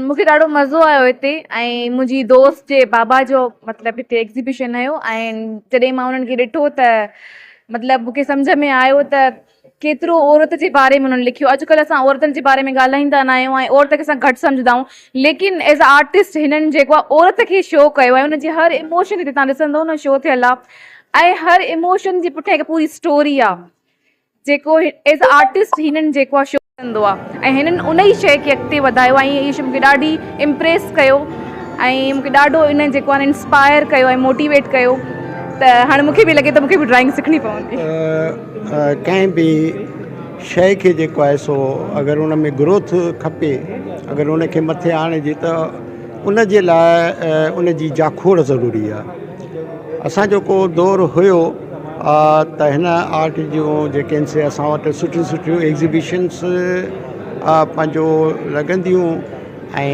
مون کي ڏاڍو مزو آيو هتي ۽ منهنجي دوست جي بابا جو مطلب هتي ايگزيبيشن هيو ۽ جڏهن مان انهن کي ڏٺو ته مطلب مون کي سمجهه ۾ آيو ته ڪيترو عورت جي باري ۾ انهن لکيو اڄڪلهه اسان عورتن جي باري ۾ ڳالهائيندا نه آهيون ۽ عورت کي اسان گهٽ سمجهندا آهيون ليڪن ايز ا آرٽسٽ هنن جيڪو آهي عورت کي شو ڪيو آهي ان جي هر ايموشن هتي تان ڏسندو نه شو ٿيل آهي ۽ هر ايموشن جي پٺيان هڪ پوري اسٽوري آهي جيڪو ايز ا آرٽسٽ هنن جيڪو آ شو ڪندو آ ۽ هنن ان ئي شيء کي اڳتي وڌايو ۽ اهي شيء مونکي ڏاڍي امپريس ڪيو ۽ مونکي ڏاڍو ان جيڪو آ انسپائر ڪيو ۽ موٽيويٽ ڪيو ته هاڻي مونکي به لڳي ته مونکي به ڊرائنگ سکڻي پوندي. ڪنهن به شيء کي جيڪو آهي سو اگر ان ۾ گروٿ کپي اگر ان کي مٿي آڻجي ته ان جي لاء ان جي جاکوڙ ضروري آهي اسان جو ڪو دور هيو ته هن آرٽ جون جيڪي آهن سي اسان وٽ سٺيون سٺيون ايگزيبيشنس پنهنجو لڳنديون ۽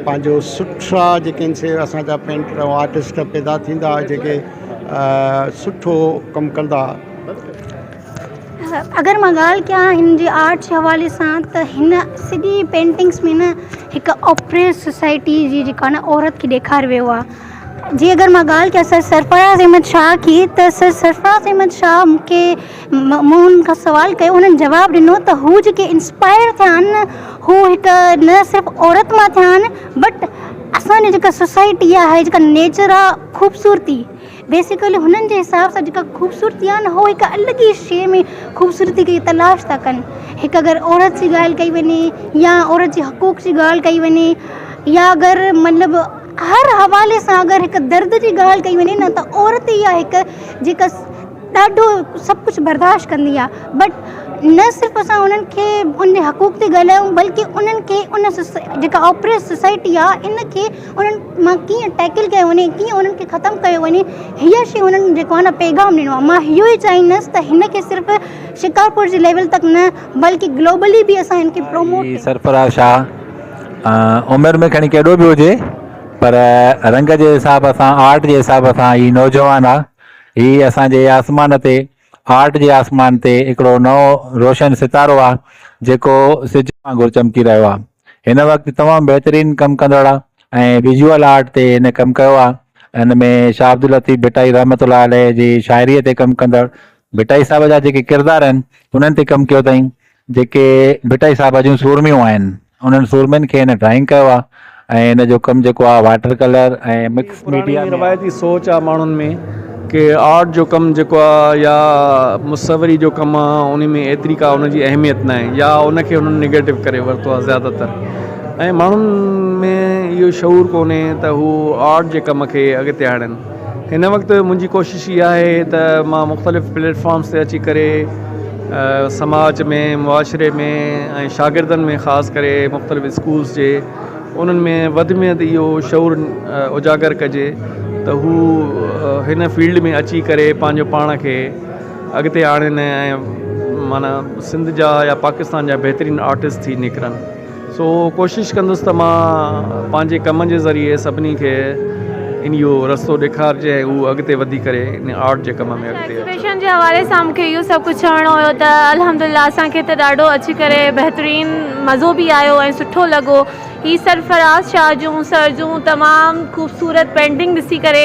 پنهنجو سٺا جيڪي آهن سي اسان جا پينٽر ۽ آرٽسٽ پيدا ٿيندا جيڪي سٺو ڪم ڪندا. اگر مان ڳالهه ڪيان هن جي آرٽ جي حوالي سان ته هن سڄي پينٽنگس ۾ نه هڪ آپريس سوسائٽي جي جيڪا نه عورت کي ڏيکاريو ويو آهي جي اگر مان ڳالهه ڪيان سر سرفراز احمد شاهه کي ته سر سرفراز احمد شاهه مون کي مون هن کان سوال ڪيو هنن جواب ڏنو ته هو جيڪي انسپائر ٿيا آهن نه هو هڪ نه صرف عورت مان ٿيا آهن بٽ اسان جي جيڪا سوسائٽي آهي جيڪا نيچر آهي خوبصورتي بيسيڪلي هنن جي حساب سان جيڪا خوبصورتي آهي نه هو هڪ الڳ ئي شيء ۾ خوبصورتي کي تلاش ٿا ڪن هڪ اگر عورت جي ڳالهه ڪئي وڃي يا عورت جي حقوق جي ڳالهه ڪئي وڃي يا اگر مطلب هر حوالي سان اگر هڪ درد جي ڳالهه ڪئي وڃي نه ته عورت ئي آهي هڪ جيڪا ڏاڍو سڀ ڪجهه برداشت ڪندي آهي بٽ نه صرف اسان انهن کي ان جي حقوق تي ڳالهايون بلڪه انهن کي ان جيڪا آپريس سوسائٽي آهي ان کي انهن مان ڪيئن ٽيڪل ڪيو وڃي ڪيئن انهن کي ختم ڪيو وڃي هيء شيء انهن جيڪو آهي نه پيغام ڏنو آهي مان اهو ئي چاهيندس ته هن کي صرف شڪارپور جي ليول تڪ نه بلڪه گلوبلي به اسان هن کي پروموٽ هي سرفراز شاهه عمر ۾ کڻي ڪيڏو به هجي پر رنگ جي حساب سان آرٽ جي حساب سان هي نوجوان آ هي اسان جي آسمان تي آرٽ جي آسمان تي هڪڙو نئون روشن ستارو آ جيڪو سج وانگر چمڪي رهيو آ هن وقت تمام بهترين ڪم ڪندڙ آ ۽ ويزوئل آرٽ تي هن ڪم ڪيو آ ان ۾ شاهه عبداللطيف ڀٽائي رحمة الله عليه جي شاعريء تي ڪم ڪندڙ ڀٽائي صاحب جا جيڪي ڪردار آهن انهن تي ڪم ڪيو اٿائين جيڪي ڀٽائي صاحب جون سورميون آهن انهن سورمين کي هن ڊرائنگ ڪيو آهي ۽ هن جو ڪم جيڪو آهي واٽر ڪلر ۽ مڪس ميڊيا پراڻي ۾ روايتي سوچ آ ماڻهن ۾ ڪي آرٽ جو ڪم جيڪو آ يا مصوري جو ڪم آ ان ۾ ايتري ڪا ان جي اهميت ناهي يا ان کي انهن نيگيٽو ڪري ورتو آ زياده تر ۽ ماڻهن ۾ اهو شعور ڪونهي ته هو آرٽ جي ڪم کي اڳتي آڻين هن وقت منهنجي ڪوشش اها آهي ته مان مختلف پليٽ فارمس تي اچي ڪري سماج ۾ معاشري ۾ ۽ شاگردن ۾ خاص ڪري مختلف اسڪولس جي انهن ۾ وڌ ۾ وڌ اهو شعور اجاگر ڪجي ته هو هن فيلڊ ۾ اچي ڪري پنهنجو پاڻ کي اڳتي آڻين ۽ معنيٰ سنڌ جا يا پاڪستان جا بهترين آرٽسٽ ٿي نڪرن. سو ڪوشش ڪندس ته مان پنهنجي ڪم جي ذريعي سڀني کي ان اهو رستو ڏيکارجي ۽ هو اڳتي وڌي ڪري ان آرٽ جي ڪم ۾ اڳتي اچن. ايگزيبيشن جي حوالي سان مونکي اهو سڀ ڪجهه چوڻو هيو ته الحمدلله اسان کي ته ڏاڍو اچي ڪري بهترين مزو به آيو ۽ سٺو لڳو هي سرفراز شاهه جون سر جون تمام خوبصورت پينٽنگ ڏسي ڪري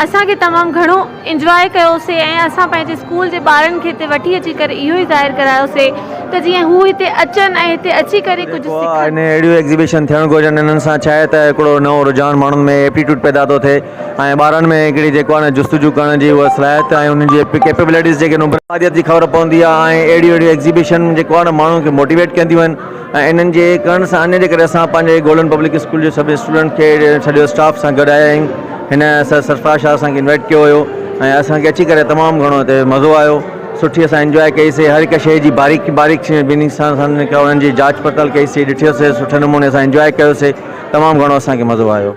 اسان کي تمام گهڻو انجواء ڪيوسي ۽ اسان پنهنجي اسڪول جي ٻارن کي هتي وٺي اچي ڪري اهو ئي ظاهر ڪرايوسي ته جيئن هو هتي اچن ۽ هتي اچي ڪري ڪجهه سکن. ان اهڙيون ايگزيبيشن ٿيڻ گهرجن انهن سان ڇا آهي ته هڪڙو نئون رجحان ماڻهن ۾ ايپٽيٽيوڊ پيدا ٿو ٿئي ۽ ٻارن ۾ هڪڙي جيڪو آهي نه جستجو ڪرڻ جي اها صلاحيت ۽ انهن جي ڪيپيبلٽيز جيڪي آهن افاديت جي خبر پوندي آهي ۽ اهڙيون اهڙيون ايگزيبيشن جيڪو آهي نه ماڻهن کي موٽيويٽ ڪنديون آهن ۽ انهن جي ڪرڻ سان ان جي ڪري اسان پنهنجي گولڊن پبلڪ اسڪول جي سڀني اسٽوڊنٽ کي سڄو اسٽاف سان گڏ آيا آهيون هن سر سرفراز شاهه اسان کي انوائٽ ڪيو هيو ۽ اسان کي اچي ڪري تمام گهڻو هتي مزو آيو سٺي اسان انجواء ڪئي سي هر هڪ شيء جي باريڪ باريڪ ٻنهي سان اسان انهن جي جاچ پڙتال ڪئي سي ڏٺيو سي سٺي نموني اسان انجواء ڪيو سي تمام گهڻو اسان کي مزو آيو.